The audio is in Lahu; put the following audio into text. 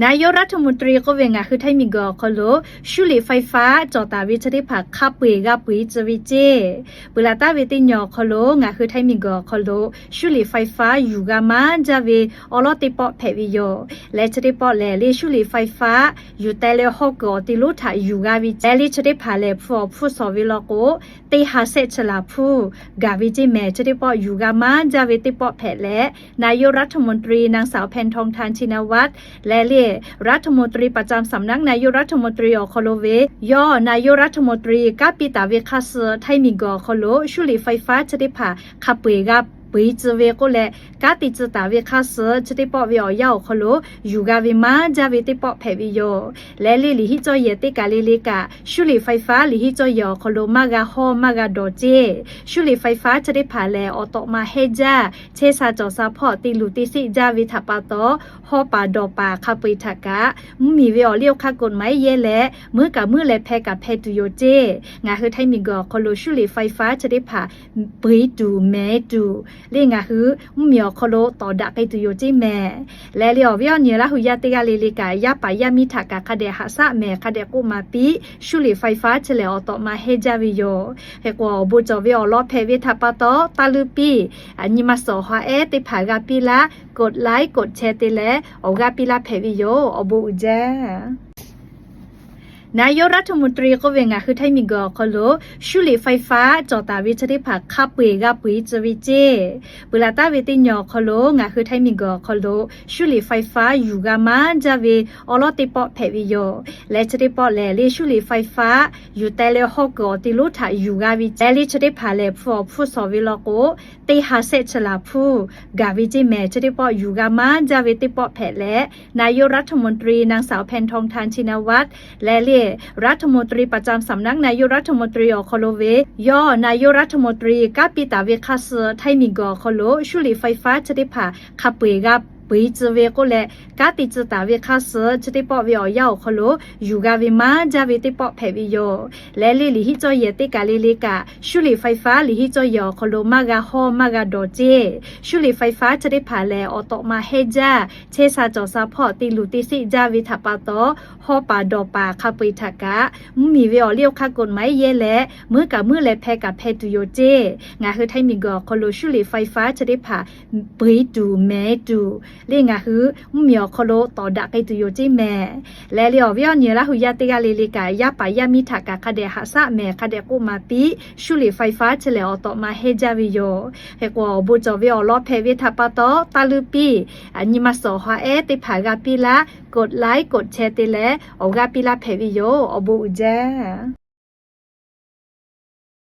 นายกรัฐมนตรี k'oˆ ve ngaˬ hui Htaiˇ miˬguiˬ awˬ hk'aw lo shuˉ liꞈ ไฟฟ้า cawˬ taˍ ve chi teˇ hpaˍ hk'a peu-eˬ g'a peu-eˬ tcuh ve ceˇ. Peuˬ laˬ taˍ ve teˇ nyi awˬ hk'aw lo ngaˬ hui Htaiˇ miˬguiˬ awˬ hk'aw lo shuˉ liꞈ ไฟฟ้า yuˬ g'a maˇ jaˇ ve awˉ lawˉ teˇ pawˆ hpehꞈ ve yoˬ. Leh chi teˇ pawˆ lehˬ le shuˉ liꞈ ไฟฟ้า yuˬ teh leh hawˉ kuiˬ awˬ te lonˉ htaꞈ yuˬ g'a ve ceˇ. Leh le chi teˇ hpaˍ lehˬ hpu awˬ hpfuhˇ shawˍ ve law k'o, teˇ ha sehˆ chi laˬ hpfuhˇ gaˬ ve ceˇ mehˍ. Chi teˇ pawˆ yuˬ g'a maˇ jaˇ ve teˇ pawˆ hpehꞈ leh, นายกรัฐมนตรี นางสาว แพทองธาร ชินวัตร leh le รัฐมนตรีประจำสำนักนายกรัฐมนตรี awˬ hk'aw lo ve yawˇ นายกรัฐมนตรี kanˉ piˇ taˍ ve hk'aˇ suh Htaiˇ miˬguiˬ awˬ hk'aw lo shuˉ liꞈ ไฟฟ้า chi teˇ hpaˍ hk'a peu-eˬ g'a peu-eˬ tcuh ve k'oˆ leh, kanˉ te tcuh taˍ ve hk'aˇ suh chi teˇ pawˆ ve awˬ yanˇ awˬ hk'aw lo yuˬ g'a ve maˇ jaˇ ve teˇ pawˆ hpehꞈ ve yoˬ. Leh le liꞈ hiˆ cawˇ yehˬ teˇ kaˬ le le kaꞈ shuˉ liꞈ ไฟฟ้า liꞈ hiˆ cawˇ yehˬ awˬ hk'aw lo maˇ g'a hawˇ maˇ g'a dawˬ ceˇ. Shuˉ liꞈ ไฟฟ้า chi teˇ hpaˍ lehˬ awˬ tawꞈ ma hehnˇ jaˇ, chehˇ sha cawˬ sha hpawˇ te luˬ te sheˆ jaˇ ve htaꞈ pa taw, hawˇ paˍ dawˬ paˍ hk'a peu-eˬ htaꞈ kaꞈ, mvuhˇmiˬ ve awˬ liˇ awˬ hk'aˇ กฎหมาย yehˇ leh meuˉ kaꞈ meuˉ leh hpeh kaꞈ hpeh tuˬ yoˬ ceˇ. Ngaˬ hui Htaiˇ miˬguiˬ awˬ hk'aw lo shuˉ liꞈ ไฟฟ้า chi teˇ hpaˍ peu-eˬ tuˬ mehˍ tuˬ le ngaˬ hui mvuhˇmiˬ awˬ hk'aw lo tawˍ daꞈ k'ai tuˬ yoˬ ceˇ mehˍ. Leh le awˬ viˉ awˬ nyi Laˇ hu yaˇ teˇ g'aˇ le le kaꞈ, yaˇ paˍ yaˇ miˇ htaꞈ kaꞈ hk'a dehꞈ haꞈ shaˉ mehˍ, hk'a dehꞈ k'oˆ ma piˇ. Shuˉ liꞈ ไฟฟ้า chi lehˬ awˬ tawꞈ ma hehnˇ jaˇ ve yoˬ. Hk'e k'o awˬ bon cawˬ ve awˬ lawn hpehꞈ ve htaꞈ pa taw, taˇ luˇ piˇ. Nyi ma suhˍ haw ehˉ teˇ hpaˍ g'a piˇ laˇ, กดไลค์ กดแชร์ te leh awˬ g'aˇ piˇ laˇ hpehꞈ ve yoˬ. Awˬ bon uiˍ jaˇ. นายกรัฐมนตรี k'oˆ ve ngaˬ hui Htaiˇ miˬguiˬ awˬ hk'aw lo shuˉ liꞈ ไฟฟ้า cawˬ taˍ ve chi teˇ hpaˍ hk'a peu-eˬ g'a peu-eˬ tcuh ve ceˇ. Peuˬ laˬ taˍ ve teˇ nyi awˬ hk'aw lo ngaˬ hui Htaiˇ miˬguiˬ awˬ hk'aw lo shuˉ liꞈ ไฟฟ้า yuˬ g'a maˇ jaˇ ve awˉ lawˉ teˇ pawˆ hpehꞈ ve yoˬ. Leh chi teˇ pawˆ lehˬ le shuˉ liꞈ ไฟฟ้า yuˬ teh leh hawˉ kuiˬ awˬ te lonˉ htaꞈ yuˬ g'a ve ceˇ. Leh le chi teˇ hpaˍ lehˬ hpu awˬ hpfuhˇ shawˍ ve law k'o, teˇ ha sehˆ chi laˬ hpfuhˇ gaˬ ve ceˇ mehˍ. Chi teˇ pawˆ yuˬ g'a maˇ jaˇ ve teꞈ pawˆ hpehꞈ leh, นายกรัฐมนตรี นางสาว แพทองธาร ชินวัตร leh le รัฐมนตรีประจำสำนักนายกรัฐมนตรี awˬ hk'aw lo ve yawˇ นายกรัฐมนตรี kanˉ piˇ taˍ ve hk'aˇ suh Htaiˇ miˬguiˬ awˬ hk'aw lo shuˉ liꞈ ไฟฟ้า chi teˇ hpaˍ hk'a peu-eˬ g'a peu-eˬ tcuh ve k'oˆ leh, kanˉ te tcuh taˍ ve hk'aˇ suh chi teˇ pawˆ ve awˬ yanˇ awˬ hk'aw lo yuˬ g'a ve maˇ jaˇ ve teˇ pawˆ hpehꞈ ve yoˬ. Leh le liꞈ hiˆ cawˇ yehˬ teˇ kaˬ le le kaꞈ shuˉ liꞈ ไฟฟ้า liꞈ hiˆ cawˇ yehˬ awˬ hk'aw lo maˇ g'a hawˇ maˇ g'a dawˬ ceˇ. Shuˉ liꞈ ไฟฟ้า chi teˇ hpaˍ lehˬ awˬ tawꞈ ma hehnˇ jaˇ, chehˇ sha cawˬ sha hpawˇ te luˬ te sheˆ jaˇ ve htaꞈ pa taw, hawˇ paˍ dawˬ paˍ hk'a peu-eˬ htaꞈ kaꞈ mvuhˇmiˬ ve awˬ liˇ awˬ hk'aˇ กฎหมาย yehˇ leh meuˉ kaꞈ meuˉ leh hpeh kaꞈ hpeh tuˬ yoˬ ceˇ. Ngaˬ hui Htaiˇ miˬguiˬ awˬ hk'aw lo shuˉ liꞈ ไฟฟ้า chi teˇ hpaˍ peu-eˬ tuˬ mehˍ tuˬ le ngaˬ hui mvuhˇmiˬ awˬ hk'aw lo tawˍ daꞈ k'ai tuˬ yoˬ ceˇ mehˍ. Leh le awˬ viˉ awˬ nyi Laˇ hu yaˇ teˇ g'aˇ le le kaꞈ, yaˇ paˍ yaˇ miˇ htaꞈ kaꞈ hk'a dehꞈ haꞈ shaˉ mehˍ, hk'a dehꞈ k'oˆ ma piˇ. Shuˉ liꞈ ไฟฟ้า chi lehˬ awˬ tawꞈ ma hehnˇ jaˇ ve yoˬ. Hk'e k'o awˬ bon cawˬ ve awˬ lawn hpehꞈ ve htaꞈ pa taw, taˇ luˇ piˇ. Nyi ma suhˍ haw ehˉ teˇ hpaˍ g'a piˇ laˇ, กดไลค์ กดแชร์ te leh awˬ g'aˇ piˇ laˇ hpehꞈ ve yoˬ. Awˬ bon uiˍ jaˇ.